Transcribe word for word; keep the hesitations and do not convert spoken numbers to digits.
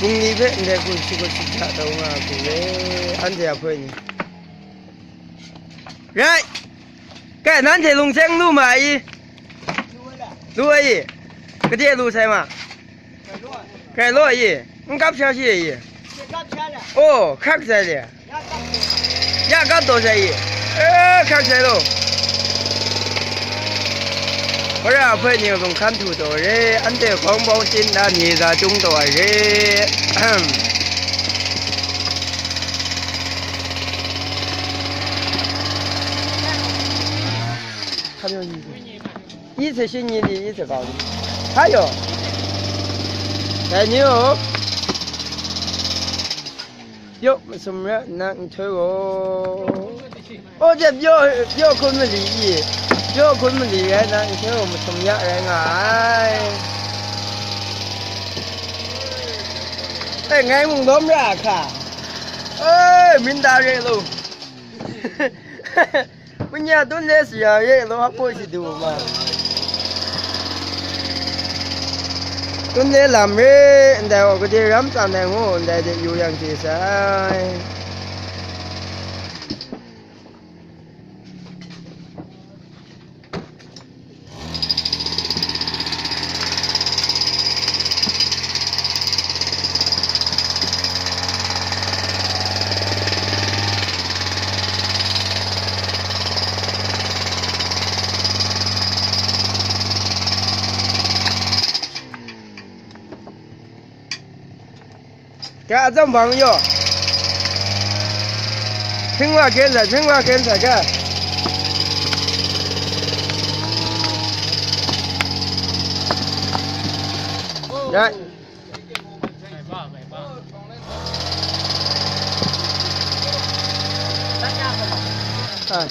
Bungli hpe ndai hku shakut shahkra taw nga hku re, anhte ahpoi ni. Rai! Kai, nanhte lungseng lu ma ai i? Lu ai i? Gade lu sai ma? Kai law ai i? N kap sha shi ai i? Oh, hkrak sai le. Ya kap taw sai i? E, hkrak sai lo. Hpara hpoi ni lung hkan htu taw ai re, anhte hkawng bawng chyin na ni za chyung taw ai re. Hkan yaw ni. 一次性你的意思高的，还有，哎，你有，有，什么那你推我，哦，这表表坤么利益，表坤么利益，那你推我们什么样人啊？哎，哎，俺们我们俩看，哎，明大人喽。 Manya tun le sara ye, law hkap hpaw shadu ma. Tun le lam re, ndai gaw gade ram tsang ai ngu, ndai de yu yang chye sai. Ga a tsawm bang yaw. Hpring wa gen sai, hpring wa gen sai ga. Rai. Ah.